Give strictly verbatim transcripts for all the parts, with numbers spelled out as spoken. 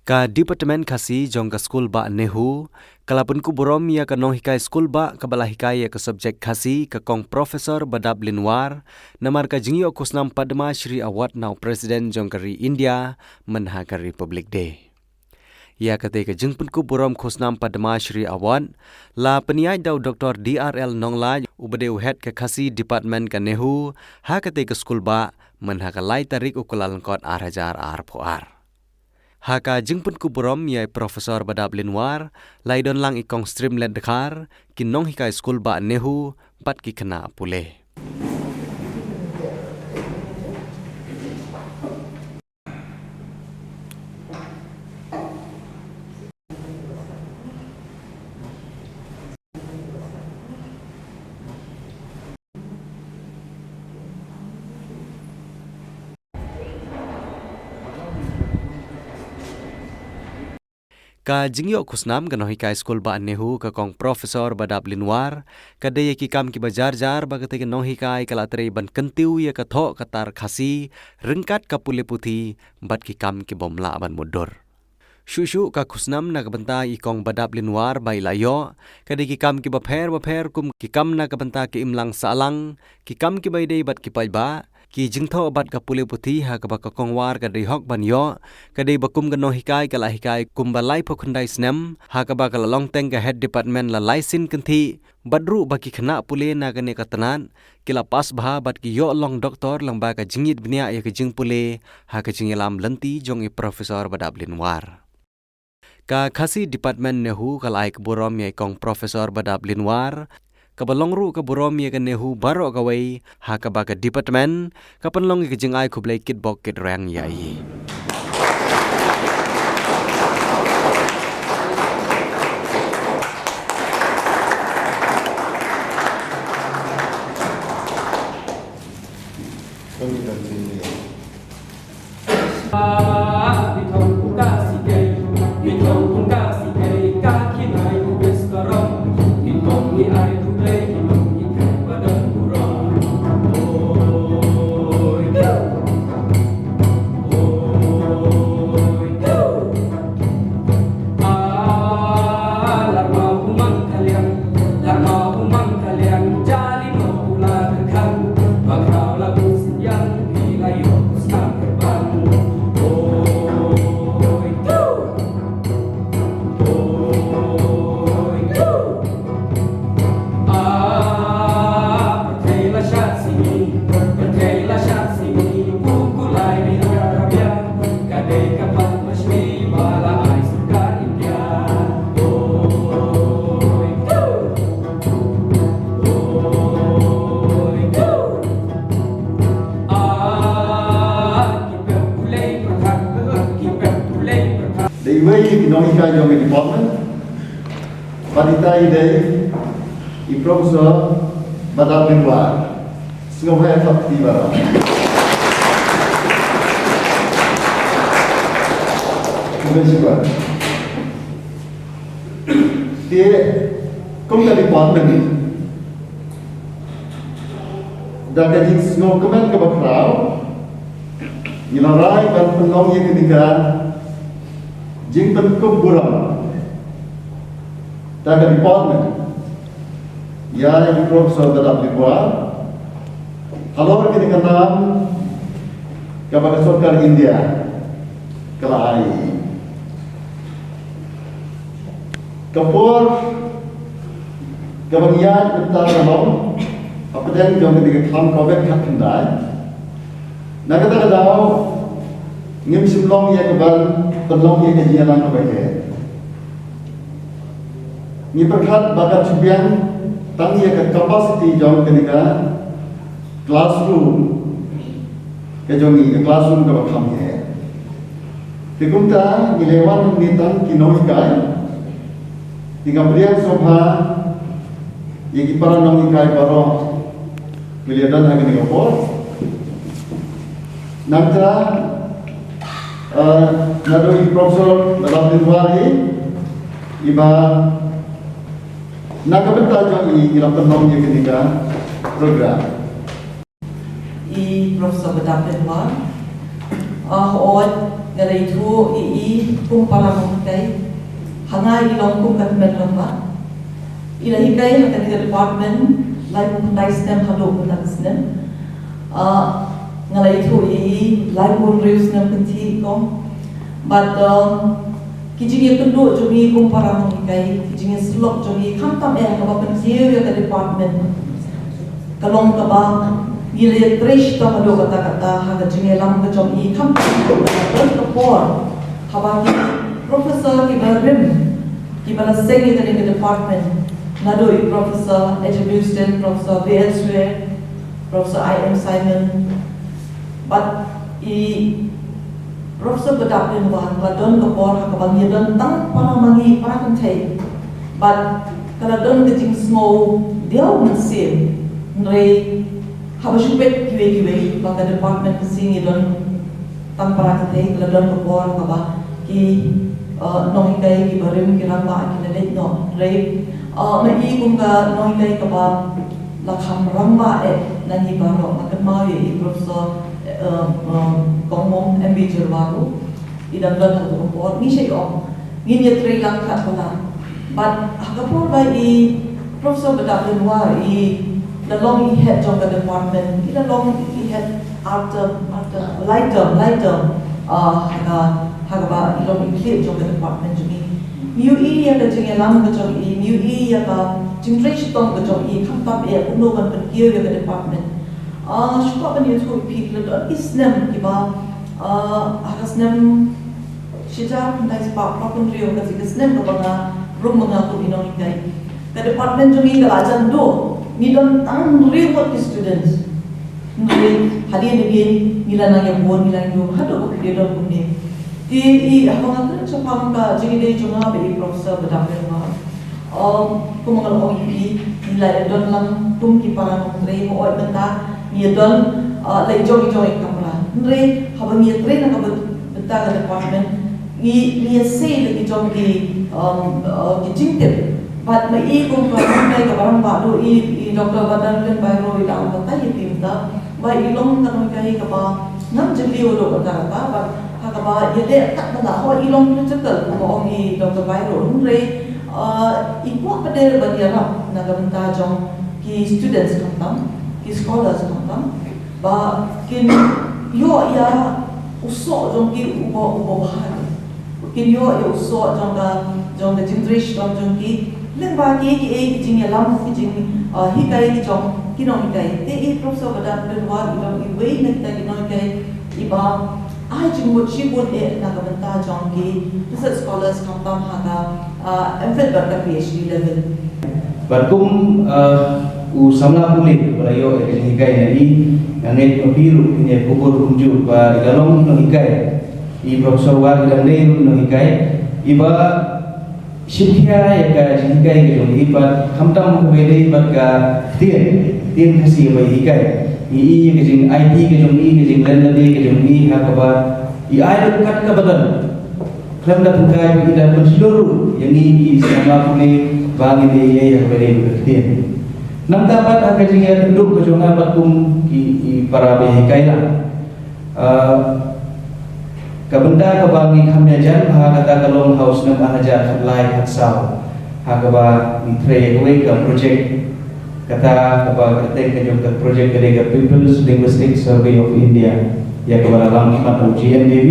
Ka Department Khasi jong ka Skulbah NEHU ka la pynkup burom ïa ka nonghikai skulbah kaba la hikai ïa ka subject Khasi, ka Kong Professor Badap Linwar, namar ka jingïoh khusnam Padma Shri Award na u President jong ka ri India mynha ka Republic Day. Ïa katei ka jingpynkup burom khusnam Padma Shri Award la pynïaid da u Doktor D R L Nonglait, uba dei u head ka Khasi Department ka NEHU, ha katei ka skulbah mynha ka lai tarik u Kyllalyngkot ar hajar arphew ar. Ha ka jingpynkup burom ïa i Professor Badap Linwar, la ïadon lang i Kong Streamlet Dkhar, ki nonghikai skulbah NEHU bad ki khynnah pule. Ka jingïoh khusnam ka nonghikai skulbah NEHU, ka Kong Professor Badap Linwar, ka dei ïa ki kam kiba jar jar ba katei ka nonghikai ka la trei ban kyntiew ïa ka thoh ka tar Khasi ryngkat ka pule puthi bad ki kam kibym lah ban mutdur. Shuh shuh ka khusnam na ka bynta i Kong Badap Linwar ba i la ïoh, ka dei ki kam kiba pher bapher kum ki kam na ka bynta ka imlang sahlang, ki kam kiba ïadei bad ki paidbah, ki jingthoh bad ka pule puthi ha kaba ka Kong War ka dei hok ban ïoh, ka dei ba kum ka nonghikai ka la hikai kumba laiphew khyndai snem, ha kaba ka la long teng ka head department la lai sien kynthih, bad ruh ba ki khynnah pule na kane ka tnat ki la pass bha bad ki ïoh long doktor lyngba ka jingïit bniah ïa ka jingpule ha ka jingïalam lynti jong i Professor Badap Linwar. Ka Khasi Department NEHU ka la ai ka burom ïa i Kong Professor Badap Linwar, kaba long ruh ka burom ïa ka NEHU baroh kawei, ha kaba ka department ka pynlong ïa ka jingai khublei kitbok kitrwiang ïa i. Dei wei ki nonghikai jong ka department. Bad ita i dei i Professor Badap Linwar. Sngewbha ïa thap kti baroh. Khublei shibun. Te kum ka department, da ka jingsngewkmen kaba khraw, ngi la rai ban pynlong ïa kane ka jingpynkup burom da ka department ïa i Professor Badap Linwar halor kane ka nam kaba ka sorkar India ka la ai. Ka por kaba ngi ïaid mynta ka long hapdeng jong kane ka khlam Covid khatkhyndai. Na kata ka daw ngim shym long ïa kaban pynlong ïa ka jingïalang kaba heh. Ngi pyrkhat ba kan shu biang tang ïa ka capacity jong kane ka classroom ka jong ngi, ka classroom kaba kham heh. Te kumta ngi leh wan hangne tang ki nonghikai. Te nga pdiang sngewbha ïa ki para nonghikai baroh kiba ïadon ha kane ka por. Nangta, eh, naduh i Professor Badap Linwar hi, iba na ka bynta jong i ngi la pynlong ïa kane ka program. I Professor Badap Linwar. Ah, hooid, nga la ithuh ïa i kum para nonghikai. Ha nga i long kum ka tymmen rangbah. I la hikai ha kane ka department laiphew khyndai snem haduh kata ka snem. Ah, nga la ithuh ïa i laiphew hynriew snem kynthih kong. Bad, um, ki jingïakynduh jong i kum para nonghikai, ki jingïasyllok jong i khamtam eh ha kaba pynkiew ïa ka department, ka long kaba ngi la ïatrei shitom haduh katta katta ha ka jingïalam ka jong i, khamtam haduh katta ka por haba ki professor kiba rim, kiba la seng ïa kane ka department, naduh i Professor H. Houston, Professor B. L. Swer, Professor I. M. Simon, bad i Professor Badap Dynwar, ka la don ka por ha kaba ngi don tang para ma ngi, para kynthei. Bad ka la don ka jingsngew diaw mynsiem, hynrei haba shu peit kiwei kiwei ba ka department ka sngi ngi don tang para kynthei, ka la don ka por ha kaba ki, uh, nonghikai kiba rim, ki rangbah ki la leit noh. Hynrei, uh, ma i kum ka nonghikai kaba la kham rangbah eh na ngi baroh, nga kynmaw ïa i Professor, eh, eh, Kong Mong M. B. Jyrwa ruh, i dang don ha kato ka por, ngi shait ong, ngin ïatrei lang khatpalat. Bad ha ka por ba i Professor Badap Dynwar i la long i head jong ka department, i la long i head ar term, ar term, lai term, lai term, ah, ha ka, ha kaba i long i khlieh jong ka department jong i. Ngi ïohi ïa ka jingïalam ka jong i, ngi ïohi ïa ka jingtrei shitom ka jong i, khamtam eh kumno ban pynkiew ïa ka department. Ah, shu kwah ban ïathuh ïa phi, la don ki snem kiba, ah, ha ka snem shi hajar khyndai spah phra phew hynriew, ka snem kaba nga rum ma nga kum i nonghikai, ka department jong ngi ka la jan duh, ngi don tang hynriew ngut ki students. Hynrei hadien hadien ngi la nang ïabun, ngi la nang ïabun haduh ba phi don kumne. Te i, haba nga kren shaphang ka jingïadei jong nga bad i Professor Badap Dynwar, um, kum nga la ong ïa phi, ngi la ïadon lang kum ki para nongtrei, hooid mynta ngi ïadon, uh, la i jong i jong i kamra. Hynrei haba ngi ïatrei na ka byn-, bynta ka department, ngi, ngi ïasei da ki jong ki, um, uh, ki jingtip. Bad ma i kum ka nonghikai kaba rangbah, haduh i, i Doctor Vanderlin Bairo i la ong batai ïa phi mynta ba i long ka nonghikai kaba ngam jylliew haduh katta katta, bad ha kaba ïaleh katba lah, hooid i long political, kumba ong i Doctor Bairo, hynrei, uh, i kwah pat de ban ïarap na ka bynta jong ki students khamtam, ki scholars khamtam, ba kin ïoh ïa u soh jong ki uba, uba bha. Kin ïoh ïa u soh jong ka, jong ka jingtrei shitom jong ki lyngba kiei kiei ki jingïalam, ki jing, uh, hikai ki jong ki nonghikai. Te i Professor Badap Dynwar i long iwei na kita ki nonghikai iba ai jingmut shibun eh na ka bynta jong ki research scholars khamtam ha ka, uh, M.Phil bad ka Ph.D. level. Bad kum, uh, u samla pule ba la ïoh ïa ka jinghikai na i, nga ngeit ma phi ruh phin ïakubur kumjuh ba i la long i nonghikai. I Professor War i dang dei ruh i nonghikai iba shim khia ïa ka jinghikai ka jong i, bad khamtam kaba ïadei bad ka ktien, ktien Khasi ba i hikai. I, i ka jing-, I T ka jong i, ka jinglen lade ka jong i, ha kaba i ai lut kat kaba don. Khlem da pynkai ba i da pynshlur ruh ïa ngi ki samla pule ba ngin ïa ïa ïa kaba dei ka ktien. Nangta pat ha ka jingïakynduh ka jong nga bad kum ki, ki para ba hikai la. Ah, ka bynta kaba ngi kham ïajan bha kata ka long ha u snem ar hajar khatlai khatsaw, ha kaba ngi trei ïa kawei ka project. Kata kaba kyrteng ka jong ka project ka dei ka People's Linguistic Survey of India, ïa kaba la lam khmat u G N D V,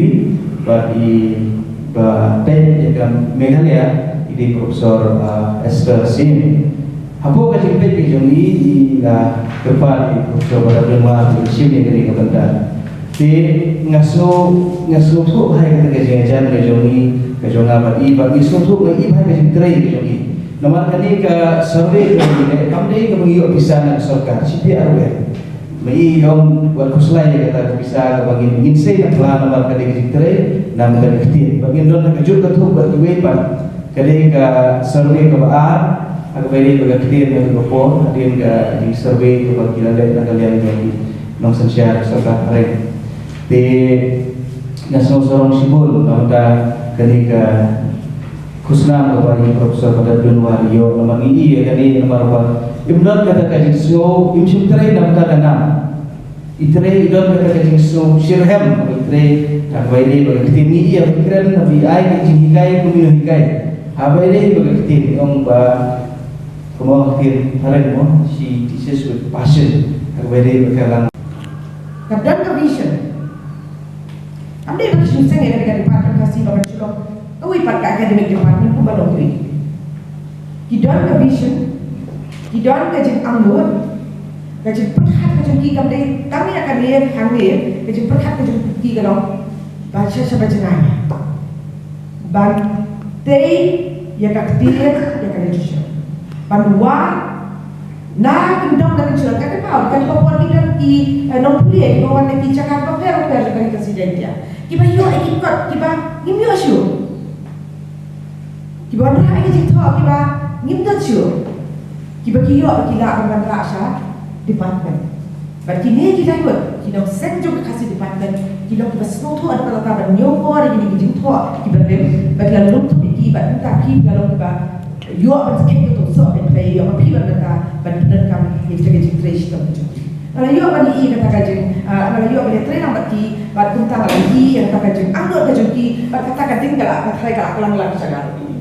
bad iba peit ïa ka Meghalaya i dei Professor, ah, Esther Syiem. Hapoh ka jingpeit ka jong i, i la kyrpad ïa i Professor Badap Dynwar ban shim ïa kane ka bynta. Te nga sngew, nga sngewthuh bha ïa kata ka jingïajan ka jong i, ka jong nga bad i, bad nga sngewthuh bha ïa i bha ïa ka jingtrei ka jong i. Namar kane ka survey ka jong i, kam dei kaba ngi ïoh pisa na ka sorkar, shi phi arwet. Ma i ong wat khuslai ïa kata ka pisa kaba ngin, ngin sei na khla namar ka dei ka jingtrei, namar ka dei ka ktien. Bad ngin don ha ka juk ka thup bad kiwei pat. Ka dei ka survey kaba ar, ha kaba ïadei bad ka ktien ha ka por, hadien ka jingsurvey kaba ki la leh na ka liang jong ki nongsynshar sorkar phareng. Te nga sngewsarong shibun namar kane ka khusnam kaba i Professor Badap Dynwar i ïoh, namar ngi ïohi ïa kane namar ba im don kata ka jingsngew, im shym trei na bynta ka nam. I trei i don kata ka jingsngew shitrhem, i trei ha kaba ïadei bad ka ktien, i ïa i kren ha ba i ai ka jinghikai kum i nonghikai. Ha kaba ïadei bad ka ktien i ong ba kumno ka ktien phareng mo, she teaches with passion. Ha kaba ïadei bad ka lang. Ka don ka vision. Kam dei ba ki shu seng ïa ka department Khasi ba ban shu long kawei pat ka academic department kumba long kiwei. Ki don ka vision, ki don ka jingangnud, ka jingpyrkhat ka jong ki kam dei tang ïa kane hangne, ka jingpyrkhat ka jong ki ka long ban sha sha ba jngai ban tei ïa ka ktien, ïa ka literature, ban wad na kyndong na kyndong. Ka kynmaw, ka kynmaw por ki don ki, eh, nongpule kiba wan na ki jaka bapher bapher jong ka ri Khasi Jaiñtia, kiba ïoh ïa ki kot kiba ngim ïoh shuh, kiba wanrah ïa ki jingthoh kiba ngim don shuh, kiba ki ïoh ba ki lah ban wanrah sha department. Bad kine ki dang wan, ki nongseng jong ka Khasi department, ki long kiba sngewthuh haduh katta ban ñiew por ïa kine ki jingthoh kiba rim, bad ki la lum thup ïa ki, bad mynta ki la long kiba ïoh ban skhem ïa ka tong soh ka phi, ïoh ma phi ban mynta ban pyndonkam ïa kita ki jingtrei shitom ka jong ki. Nga la ïoh ban ïohi ïa kata ka jing, ah, nga la ïoh ban ïatrei lang bad ki, bad kumta nga la ïohi ïa kata ka jingangnud ka jong ki, bad kata ka ding ka la, ka trai ka la klang lang sha nga ruh.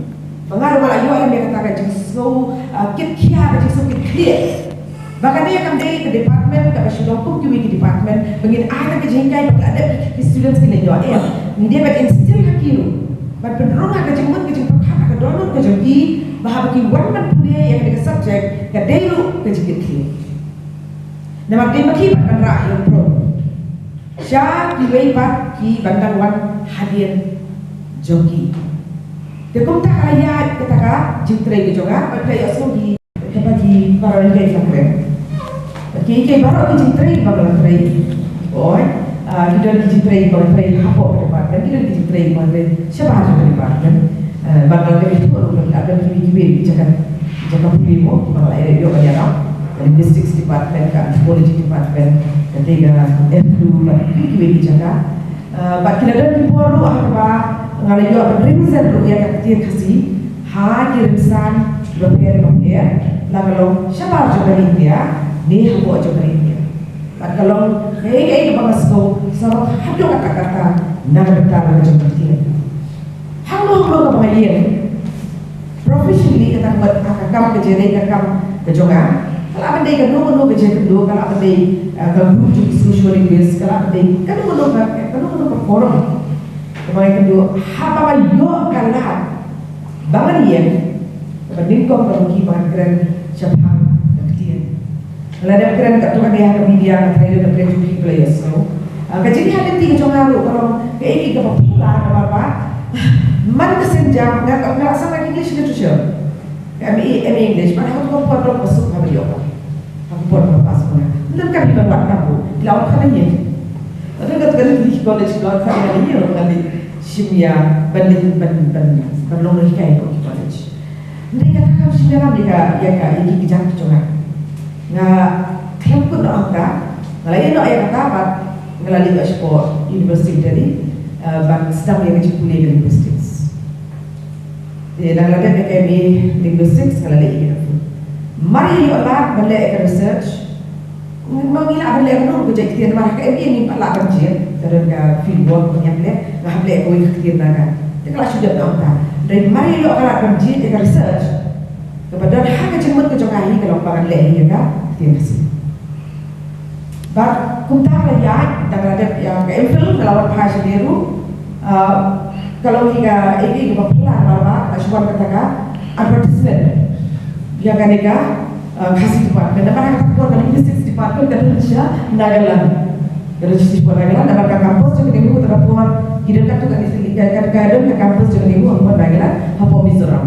Ba nga ruh nga la ïoh lem ïa kata ka jingsngew, ah, kit khia, ka jingsngew kit khlieh. Ba kane kam dei ka department kaba shu long kum kiwei ki department ba ngin ai tang ka jinghikai ba ka la dep ki students kin ïoh, em. Ngi dei ban instill ha ki ruh, ban pynrung ha ka jingmut ka jingpyrkhat ha ka dohnud ka jong ki, ba haba ki wan ban pule ïa kane ka subject ka dei ruh ka jingkitkhlieh. Namar dei ma ki pat ban rah ïa u prom sha kiwei pat kiban dang wan hadien jong ki. Te kumta ka la ïaid kata ka jingtrei ka jong nga, bad ka ïohsngew ki, kaba ki baroh ki kren. Ki, ki baroh ki jingtrei ba nga la trei. Oi, ah, ki don ki jingtrei ba nga la trei hapoh ka department, ki don ki jingtrei ba nga la trei shabar jong ka department. Eh, bad nga la trei hapoh ruh, bad nga la trei kiwei ki jaka, jaka pule mo, ba nga la ïoh ban ïarap. Linguistics department, ka anthropology department, ka dei ka F two, bad kiwei kiwei ki jaka. Ah, bad ki la don ki por ruh ha kaba nga la ïoh ban represent ruh ïa ka ktien Khasi ha ki rynsan bapher bapher, la ka long shabar jong ka India ne hapoh jong ka India. Bad ka long kaei kaei kaba nga sngew sarong haduh katta katta na ka bynta ka jong ka ktien. Hangno hangno kaba nga ïeng professionally, kata ka mut ha ka kam ka jingtrei, ka kam ka jong nga, ka lah ban dei kano kano ka jingkynduh, ka lah ban dei, eh, ka group jong ki socio linguist, ka lah ban dei kano kano ka, kano kano ka forum kaba nga ïakynduh, haba nga ïoh ka lad ba ngan ïeng, kaba nyngkong ka long ki ba ngan kren shaphang ka ktien. Nga la dep kren katto katne ha ka media, nga tharai la kren jong phi phi la ïohsngew. Ah, ka jingïaid lynti ka jong nga ruh ka long kaei kaei kaba phylla namar ba man ka sienjam nga, nga la sdang ka English literature, ka M A, M A English, bad ha kato ka por ka long kaba suk haba ïoh ka, ha ka por kaba pass ma nga. Ym don kam hi ban wad kam ruh, ki la wan khana ïing. Ym don katto katne ki college ki la wan khana ïing ruh, nga leit shim ïa ban leit ban, ban, ban long nonghikai ha ki college. Hynrei kata kam shym ïalam ïa ka, ïa ka, ïa ki kjat ki jong nga. Nga khlem kut noh hangta, nga la ïeh noh ïa kata bad nga la leit noh shapoh University of Delhi, eh, ban sdang ïa ka jingpule ka linguistics. Te nga la dep ïa ka M A linguistics, nga la leit ïa ka. Mar ïa ïoh lad ban leh ïa ka research, ma ngi lah ban leh kano ka jait ktien, namar ha ka M A ngim pat lah ban jied, ka don ka field work ba ngi hap leh, nga hap leh kawei ka ktien Naga. Te ka la shu dep na uta. Hynrei mar ïa ïoh ka lad ban jied ïa ka research, kaba don ha ka jingmut ka jong nga hi ka long ba ngan leh hi ïa ka ktien Khasi. Bad kumta ka la ïaid, tang la dep ïa ka M Phil, ka la wan phai sha NEHU, ah, ka long hi kaei kaei kaba phylla namar ba ka shu wan kata ka advertisement ïa kane ka, ah, Khasi department. Namar ha kata ka por ka linguistics department ka don sha Nagaland. Ka don sha Nagaland, namar ka campus jong ka NEHU kata ka por ki don katto katne, ka, ka, ka don ka campus jong ka NEHU hapoh Nagaland, hapoh Mizoram.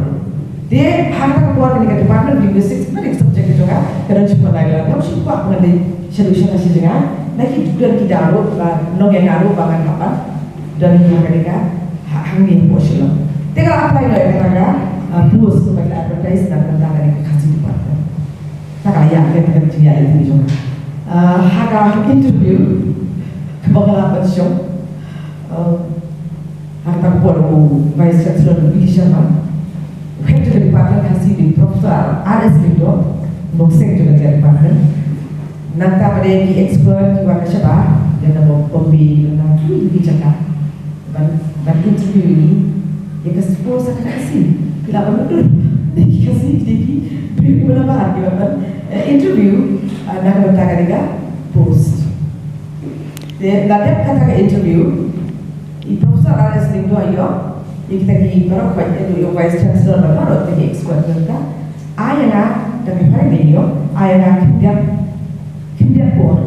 Te ha kata ka por kane ka department of linguistics, kane ka subject ka jong nga ka don sha Nagaland. Ngam sngewkwah ba ngan dei shaduh sha ka shi jngai na ki don ki daw ruh ba nong ïa nga ruh ba ngan hap ban don ha kane ka, ha, hangne hapoh Shillong. Te nga la apply noh ïa kata ka, ah, post ba ki la advertise na ka bynta kane ka Khasi department. Te ka la ïaid ka, ka jingïaid lynti jong nga. Ah, ha ka interview kaba nga la pynshong, ah, ha kata ka por u Vice Chancellor B D Sharma, u head jong ka department Khasi, u Professor R S Lyngdoh, u nongseng jong ka department. Nangta pat ki expert kiba ka shaba, ïa na Bombay, ïa na ki jaka ban, ban interview ïa ka post ka Khasi. Ki la ban mundur, ki Khasi, ki briew kiba nabar kiba ban interview na ka bynta kane ka post. Te la dep kata ka interview, i Professor R S Lyngdoh ïoh ïa kita ki baroh, ïa u Vice Chancellor bad baroh kita ki expert, mynta ai ïa nga, da ki phareng ïoh ai ïa nga khyndiat, khyndiat por.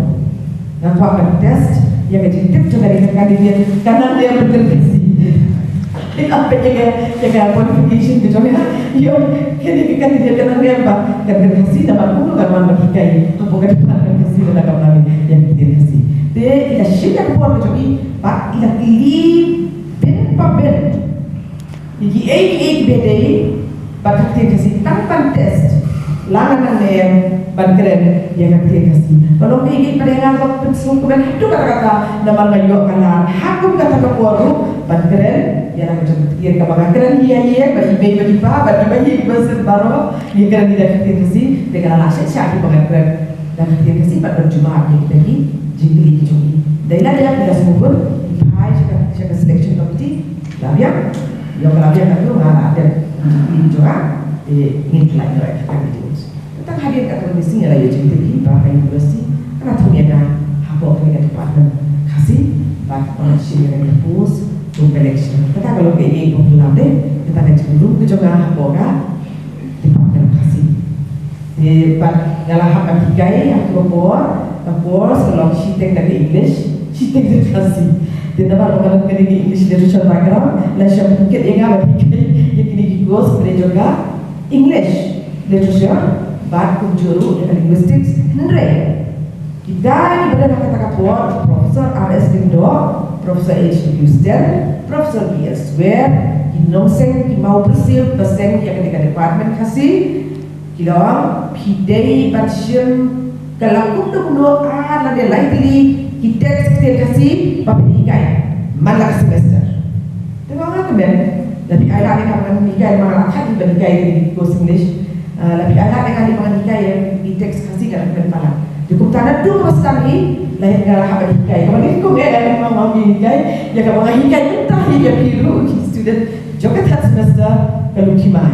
Nga kwah ban test ïa ka jingtip jong kane ka candidate ka nang ïa ka kren Khasi. Ïa ka, ïa ka qualification ka jong nga, ïoh kane ka candidate ka nang ïa ba ka kren Khasi, da ba kumno kan wan ban hikai hapoh ka department Khasi, da ka nang ïa ka kren Khasi. Te i la shim ïa ka por ka jong i bad i la kylli bun pa bun ïa kiei kiei kiba dei bad ka ktien Khasi, tang ban test la nga nang ne em ban kren ïa ka ktien Khasi. Ka long kaei kaei pat ïa nga ba pynsngewkmen haduh katta katta, namar nga ïoh ka lad ha kum kata ka por ruh ban kren ïa la ka jong ka ktien kaba nga kren hi ïa ïa bad i mei bad i pa bad i ba hi ba sien baroh, ïa kren ïa la ka ktien Khasi. Te nga la lah shisha hi ba nga kren da ka ktien Khasi bad ban jubab ïa kita ki jingkylli ki jong i. Dei la dei, ki la sngewbha i phai sha ka, sha ka selection committee. La biang, ïoh ka la biang ka tu nga la dep jingkylli ki jong nga. Te ngin pynlait noh ïa ka video. Tang hadien katto katne sngi la ïoh jingkylli ba ka university ka la thung ïa nga hapoh kane ka department Khasi bad ka la shim ïa nga post kum ka lecturer. Kata ka long kaei kaei ba pynlong dei kata ka jingkylli ka jong nga hapoh ka department Khasi. Te pat nga la hap ban hikai ha ka por, ka por sa long shiteng da ka English, shiteng da ka Khasi. Te namar ba nga long kane ka English literature background, la shah pynket ïa nga ban hikai ïa kine ki course kane jong ka English literature bad kumjuh ruh ïa ka linguistics. Hynrei kita kiba don ha kata ka por, Professor R S Lyngdoh, Professor H W Sten, Professor B S Ware, ki nongseng, ki mawpyrsiew ba seng ïa kane ka department Khasi, ki la ong phi dei ban shim ka la kumno kumno ar lane lai tylli ki text ktien Khasi ba phin hikai man la ka semester. Te nga ong nga kmen, la phi ai lad ïa nga ban hikai, ma nga la khat hi ban hikai ïa ki course English. Ah, la phi ai lad ïa nga hi ban hikai ïa ki text Khasi, nga la kmen palat. Te kumta naduh kaba sdang hi la nga la hap ban hikai. Kaba nyngkong eh, eh, ma nga hikai ïa kaba nga hikai mynta hi ïa phi ruh ki student jong ka third semester ka Lhokshimmai.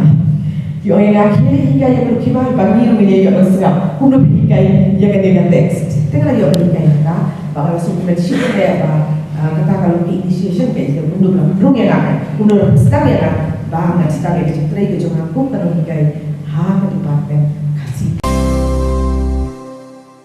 Ki ong ïa nga, khie leit hikai ïa ka Lhokshimmai ba ngi ruh ngin ïoh ban sngap kumno phi hikai ïa kane ka text. Te nga la ïoh ban hikai ïa ka, ba nga la sngewkmen shibun eh ba, ah, kata ka long ka initiation, ka initiation kumno ba la pynrung ïa nga, kumno ba la pynsdang ïa nga ba ngan sdang ïa ka jingtrei ka jong nga kum ka nonghikai ha ka